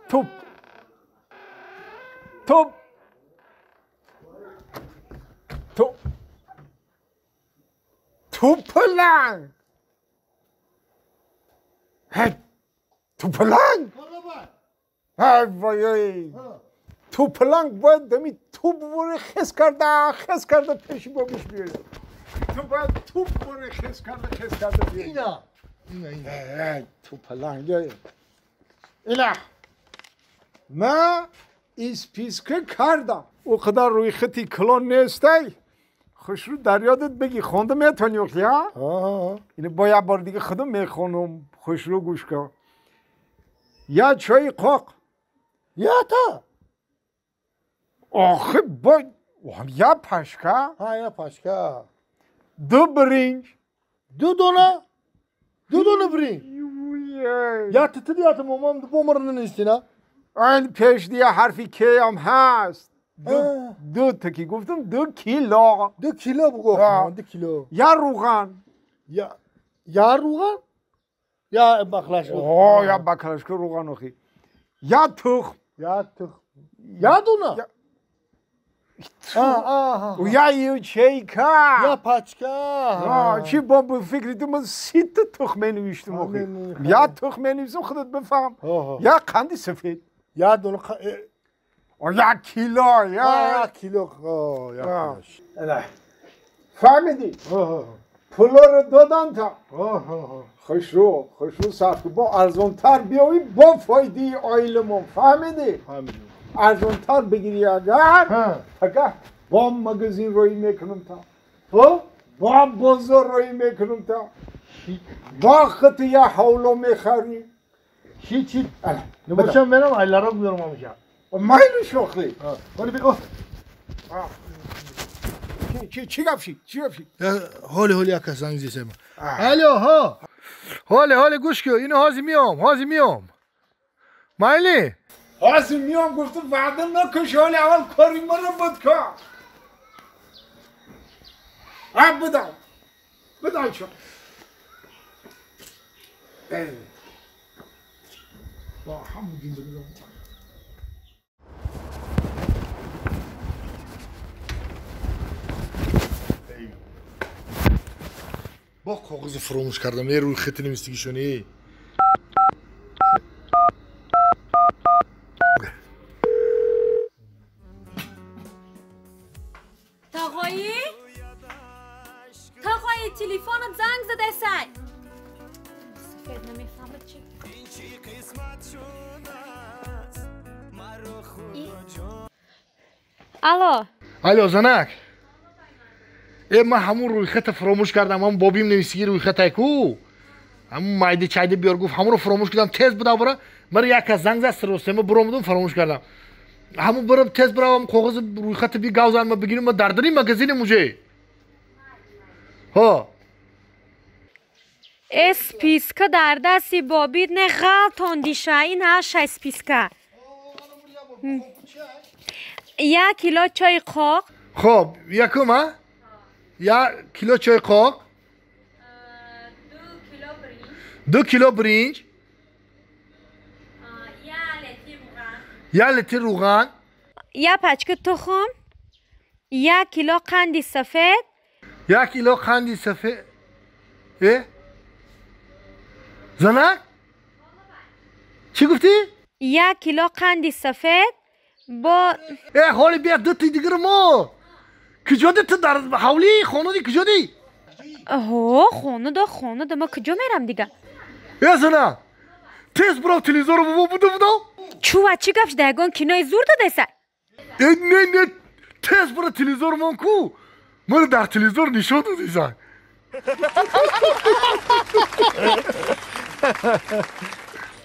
توپ توپ توپ توپلنگ توپلنگ ای وای توپلنگ باید دمی توپ بره خس کرده خس کرده پیش بابش بیاره. تو باید توپ بره خس کرده خس کرده بیاره. اینا اینا اینا توپلنگ اینا من اسپیسکه کردم او قدر روی خطی کلون نیستی خوش رو در یادت بگی خونده میتونی وقتی ها؟ اینو باید بار دیگه خودم میخونم خوش رو گوش کن. یا چای قاق یا تا آخه با یا پشکا ها یا پشکا دو برنج دو دونه دو دونه برنج یا تتدی یا تمام دو مرن نیستینا این پیش دیگه حرفی کی هم هست دو, دو تکی گفتم 2 کیلو 2 کیلو بگو 2 کیلو یا روغن یا روغن یا بخلاش اوه یا بخلاش که روغن آخی یا تخم یا تخم یا دونه و یا یو چیکا یا پاچکا چی با فکری تو من 30 تا تخم نوشتم آخی یا تخم نوشتم خودت بفهم یا قند سفید یا دونه یا کیلو یا کیلو یا فهمیدی؟ پولا رو دادن تا خوش رو خوش رو صرف با ارزون تر بیایی با فایده آیلمون فهمیدی؟ ارزون تر بگیری اگر اگر با مگزین روی میکنم تا با بازار روی میکنم تا با خط یا حولو میخری چی چی نباشم برم آیلارو بیارم آموشم مایل شوخی ولی بی اوه چی چی گفتی چی گفتی هولی هولی یک زنگ زدم الو ها هولی هولی گوش کن اینو هازی میام هازی میام مایلی هازی میام گفتم وعده نکش هولی اول کاری منو بود کن ها بدم بدم شو با همون جون با کاغذ فراموش کردم یه روی خط نویسیگیشونی تاقایی؟ تاقایی تلفنت زنگ زده سای سفید نمیفهمه چی الو الو زنک ای من همون روی خط فراموش کردم همون بابیم نویسیگی روی خط کو همون مایده چایده بیار گفت همون رو فراموش کردم تز بوده برا من یک از زنگ زد سر برام فراموش کردم همون برم تز برام کاغذ روی خط بی گاوزن ما بگیریم ما دردری مگزین موجه ها اسپیسکا در دستی بابید نه غلطان دیشه این هش اسپیسکا 1 کیلو چای قاق خب یکم ها 1 کیلو چای قاق 2 کیلو برنج 1 لیتر روغن 1 پچکه تخم 1 کیلو قند سفید 1 کیلو قند سفید اه زنک چی گفتی؟ 1 کیلو قند سفید با اه حالی بیا دو تا دیگر ما کجا دی تو در حولی خانه دی کجا دی؟ ها خانه دا خانه دا ما کجا میرم دیگه؟ ای زنه تیز برو تلویزیون رو بابا بودم بودم چوه چی گفت دگان کینای زور داده سر ای نه نه تیز برو تلویزیون من کو من در تلویزیون نشون دادی زن.